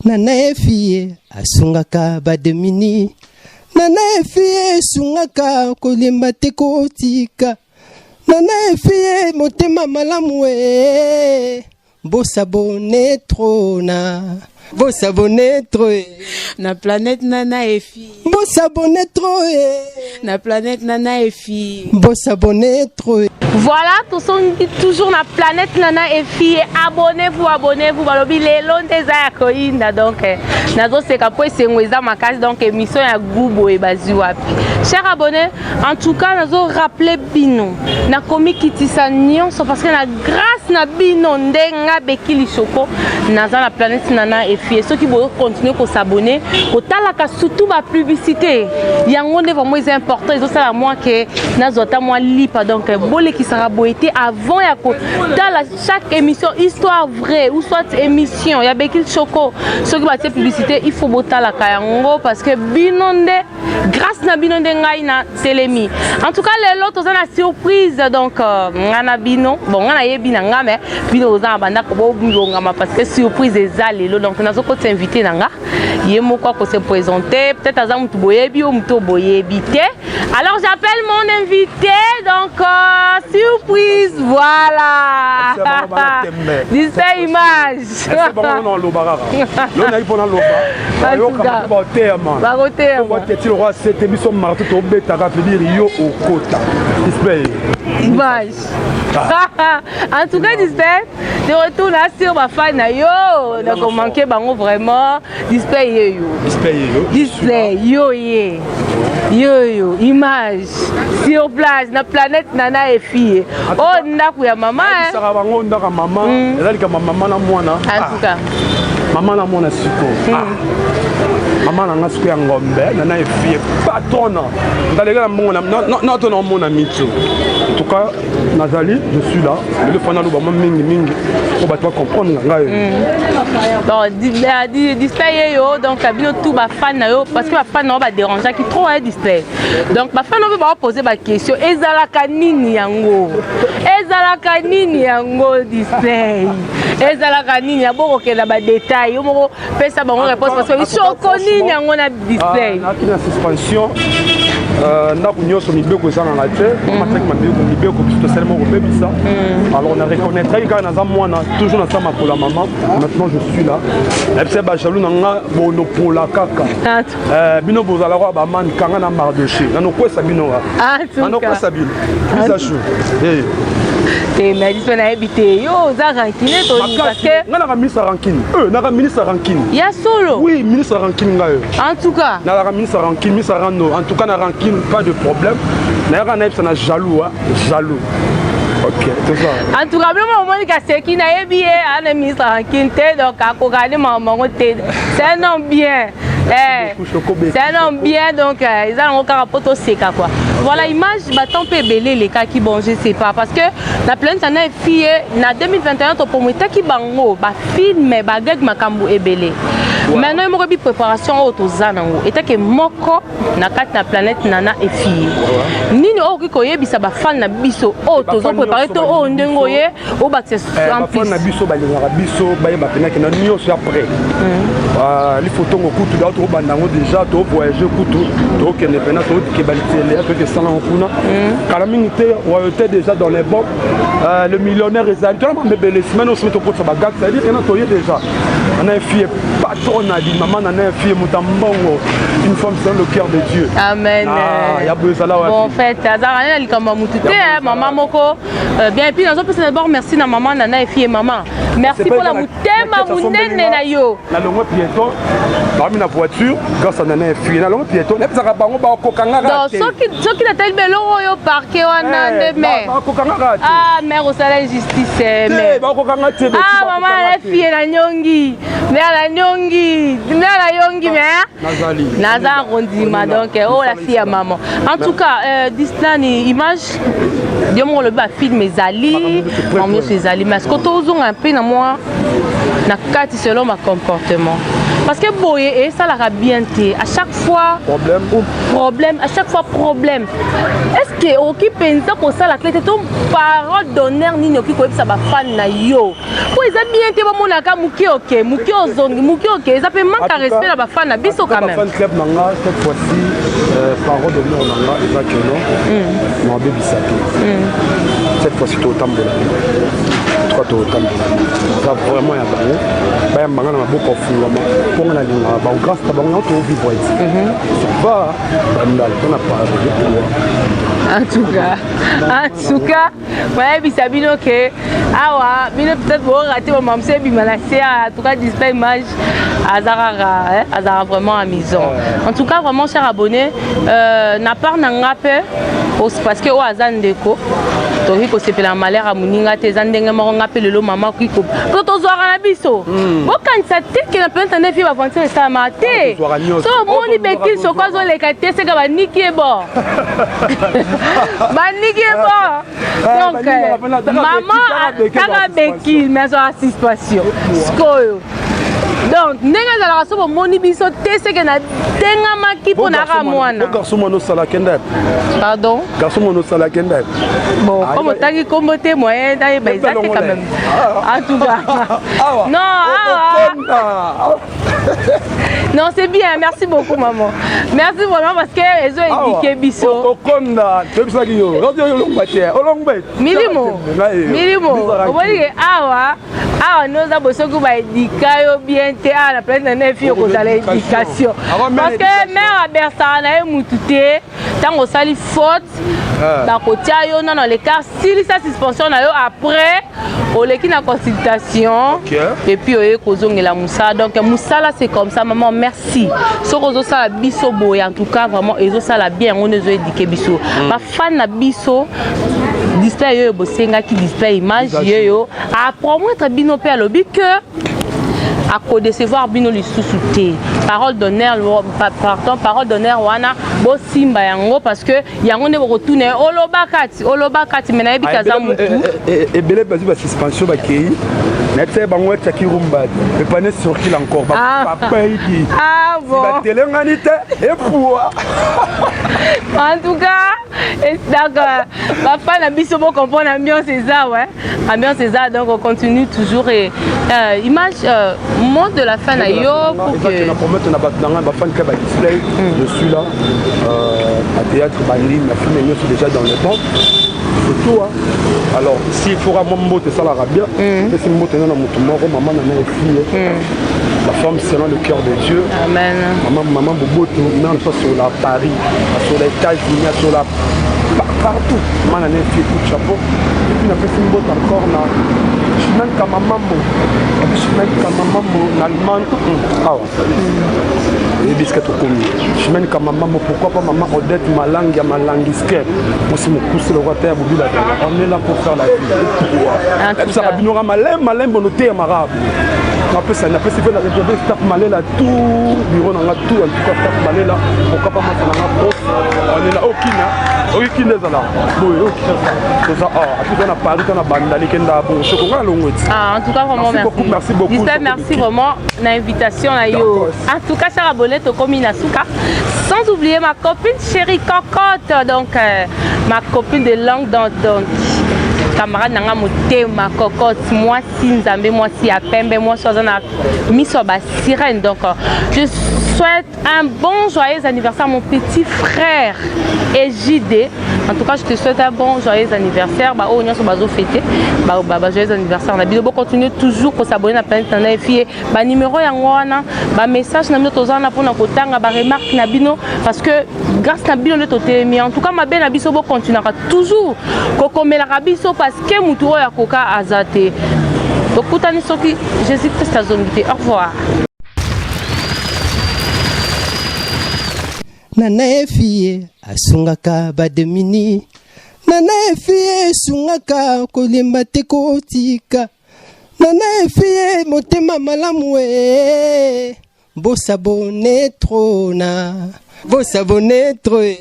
Nana Efie asungaka bademini. Nana Efie esungaka kolemba te kotika. Nana Efie motema malamu e. Bosabone trop na. Bosabone trop e. Na planète Nana Efi. Bosabone trop e. Na planète Nana Efi. Bosabone trop e. Voilà, tous toujours na planète Nana et fille. Abonnez-vous, abonnez-vous. Balobi lelo nde eza ya koyinda donc eh, nazoseka po esengo eza makasi donc émission ya goût boye bazwi wapi. Cher abonné, en tout cas nazo rappeler bino nakomikitisa nyonso parce que na grâce na bino nde nga Becky Lishoko naza na planète Nana et fille. Soki boyo continuer ko s'abonner, kotalaka surtout ba publicité. Yango nde vraiment eza important ezosala mwa ke nazwa ata mwa lipa donc bolekisaka boye te avant ya kotala chaque émission histoire vraie ou soit émission ya Becky Choco. Soki batie publicité, il faut botalaka yango parce que bino nde grâce na bino nde ngai na telemi. En tout cas lelo toza na surprise donc nga na bino, bon nga nayebi na nga, mais bino boza na bandako, bobongama parce que surprise eza lelo. Donc nazokotisa invité na nga, ye moko akose présenter, peut-être aza motu boyebi o motu boyebi te. Alors j'appelle mon invité, donc surprise, voilà, display image. Bango kaka lo nayi mpo naloba bayokama mpo baoteyama. Bakoteyama. Baketi lokwa sete biso marto tobetaka veut yo okota display. Image. En tout cas, display de retour na sur bafan na yo, nakomanke bango vraiment. Display ye yo. Display yo. Display yo ye yo yo image sur place na planète Nana Efie oyo ndako ya mama. Ayebisaka bango ndako ya mama eza likambo ya mama na mwana. En tout cas. Mama na mwana siko, mama na nga siko ya ngombe Nana Efie patronne ndaleka na mbongo na to naomona mitu. En tout cas nazali, je suis là lelo fana naloba mwa mingi mingi po bato bacomprendre na ngai. Donc display ye yo, donc bino tout bafan na yo, parce que bafan na yo badérangeaki trop ya display. Donc bafan na yo mpe baopose baquestion: ezalaka nini yango, ezalaka nini yango display, ezalaka nini ya bokokenda badetail? Yo moko pesa bango réponse parce que soko nini yango na display? Naki na suspension. Ndako nyonso mibeko ezangaka te, mataki mibeko, mibeko biso tosali moko kobebisa. Alors na reconnaîtraki kaka naza mwana, toujours naza makolo ya mama. Maintenant je suis là, nayebisa bajaloux na nga bonopola kaka. Bino bozalaka bamani kanga na Mardoché, nanokwesa bino, nanokwesa bino misashu. Te, mais biso nayebi te, yo oza rancune to parce que nga naka ministre ya rancune, naka ministre ya rancune. Ya solo? Oui, ministre ya rancune ngai. En tout cas. Nazalaka ministre ya rancune, ministre ya rando. En tout cas na rancune, pas de problème. Nayaka nayebisa na jaloux, jaloux, ok, tout ça. En tout cas biloko omoni kaseki, nayebi ye ana ministre ya rancune te, donc akoka nde makambo yango te. C'est un homme bien. Eh, c'est un homme bien, donc eza yango kaka mpo toseka quoi. Voilà, image batemps mpe ebele elekaki. Bon, je sais pas, parce que na planète na efie na 2021 toprometaki bango bafilm, bagag, makambo ebele. Maintenant ye moko ebi préparation oyo toza nango etake moko na kati na planète Nana Efie. Nini oyo okoki koyebisa bafan na biso oyo tozoprépare to oyo ndenge oye obakisa en bafan na plus? Biso balingaka biso bayeba mpenaki na nyonso ya prêt lifotongo kutu da tokobanda yango déjà, tovoyage kutu, tokokende mpena, tokeba litele, toke esala yango kuna kala mingi te. Royauté déjà dans les bons, le millionnaire ezali tona mamebele semaine oyo soki tokotisa bagag, c'est-à-dire ena toye déjà. Nana Efie patron na di mama Nana Efie, moto ya mbongo, une femme selon le cœur de Dieu. Amen. Ah, ya boye ezala wapi? Bon, en fait azalaka nde na likambo ya mutu te, mama moko bien. Et puis nazopesa d'abord merci na mama Nana Efie. Mama, merci mpona motema monene na yo. Nalongwe piéton, bami na voiture grâce à Nana Efie. Nalongwe piéton, nayebisaka bango bakokangaka. Donc soki natali beloko oyo parke wana nde mare Bakokangaka te. Ah mare, osala injustice. Te. Mare. Bakokanga te. Ah, mama Nana Efie na nyongi, mare na nyongi, mare na yongi, mais. Naza kondima. Donc oyo la fille ya maman. En tout cas, Disney image, yo moko olobi bafilm ezali, makambo nyonso ezali, mais ce tozonga mpe na mwa na kati selon bacomportement, parce que boye esalaka bien te. À chaque fois problème. Problème, à chaque fois problème. Est ce que okoki mpenza kosala clé te to parole d'honneur nini okoki koyebisa bafan na yo, po eza bien te bamonaka moke oke moke, ozongi moke oke, eza mpe manque ya respect na bafan na biso quand même. Fan club na nga, cette fois-ci, parole d'honneur na nga eza que non, nabebisa te. Cette fois-ci totambola, en tout cas totambola. Eza vraiment ya bango, bayambanga na maboko afungwama, mponga nalingaka bango. Grâce na bango yango tovivre eti ça va bandala mpona parle. En tout cas, bayebisa bino ke awa bino peut-être borater bamamusu ebima na se. En tout cas, display image aza kaka, azalaka vraiment amusant. En tout cas, vraiment, cher abonné, na part na nga mpe, parce que oyo aza ndeko, tokoki kosepela malheur ya moninga te. Eza ndenge moko nga mpe lelo mama okoki po tozwaka na biso. Bokanisa te ke na planète nde fie baventure esalamaka te. So omoni bekili soko azoleka te, seka baniki ye bo, baniki ye bo. Donc mama kaka bekili, mais azwaka suspension sikoyo. Donc ndenge ezalaka, so bomoni biso te, seke natengamaki mpo naka mwana. Garçon mwana osalaki nde. Pardon? Garçon mwana osalaki nde. Bon, comme otangi kombo te, moyen nayeba eza te quand même. En tout cas, non, awa non, c'est bien. Merci beaucoup, maman, merci vraiment, parce que ezo éduquer biso. Okonda, toyebisaki yo, olongba te, olongba. Milimo milimo, omoni ke awa awa nde oza boye, soki baéduquer yo bien te awa na planète na efi, okozala éducation, parce que mare abersaka na ye mutu te. Ntango osali faute, bakotia yo nano l'écart, silisa suspension na yo, après oleki na consultation et puis oye kozongela mosala. Donc mosala, c'est comme ça. Maman, merci. Soki ozosala biso boye, en tout cas vraiment ezosala bien. Yango nde ezoéduquer biso, bafan na biso. Display oyo bosengaki, display image yeyo apromettre bino mpe alobi que akodecevoir bino lisusu te. Parole d'honneur, pardon, parole d'honneur wana bosimba yango, parce que yango nde bokotuna ye, olobaka ti, olobaka ti, me nayebi ke aza motu. Ebele bazwi basuspension, bakei na tia bango etiaki rumba, epane circule encore, bapaiki batelengani te epuwa. En tout cas, donc bafan na biso bocomprendre, ambiance eza, ouais, ambiance eza. Donc on continue toujours et image, mot de la fin na yo pour que na promettre na bato na ngai, bafan club ya display, je suis là à théâtre bandimi, na film nyonso déjà dans le temps surtout. Alors s'il faudra mwa mbote esalaka bien, epesi mbote nga na motu moko, mama na ngai efie, la femme selon le cœur de Dieu. Amen. Maman, maman Boboto, mère na sur la Paris, sur les États-Unis, sur la partout. Maman na fille, coup de chapeau. Et puis napesi mbote encore na Chimène Kamamambo. Chimène Kamamambo na Allemagne. Awa. Oyebi esika tokomi. Chimène Kamamambo, pourquoi pas maman Odette Malangi ya Malangiske. Mosi mokuse lokwa ta ya bobila. On est là pour faire la vie. Ebisaka bino ka malembe malembe onoteyamaka. Napesa, napesi mpe na staff Malela, tout bureau na nga, tout. En tout cas staff Malela, pourquoi pas masa na nga prof. On est là okina, okikina ezala boye okina, toza awa api toza na Paris, to na Bandali, kenda bongo soko nga na longo eti. Ah, en tout cas vraiment merci beaucoup, merci beaucoup. Display, merci vraiment na invitation na yo. En tout cas, cher abonné, tokomi na suka, sans oublier ma copine chérie Cocotte, donc ma copine de langue, donc camarade na nga motema, Cocotte, mwasi Nzambe, mwasi ya pembe, mwasi aza na miso ya basirène. Donc je souhaite un bon joyeux anniversaire à mon petit frère EJD. En tout cas, je te souhaite un bon joyeux anniversaire. Bah, oh, nyonso bazo fêter. Bah, bah, bah, joyeux anniversaire. Na bino, continuer toujours ko s'abonner na planète na fille. Ba numéro yango wana, ba message na bino toza na pona kotanga ba remarque na bino, parce que grâce na bino nde totelemi. En tout cas, mabe na biso, bo continuera toujours kokomelaka biso, parce que mutu oyo akoka aza te. Tokutani soki Jésus Christ azongi te. Au revoir. Nana efie asungaka bademini, nana efie esungaka kolemba te, kotika nana efie motema malamu e. Bos'abonner trop na, bos'abonner trop eh.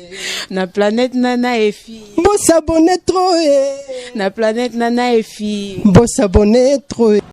Na planète Nana Efi. Bos'abonner trop eh. Na planète Nana Efi. Bos'abonner trop eh.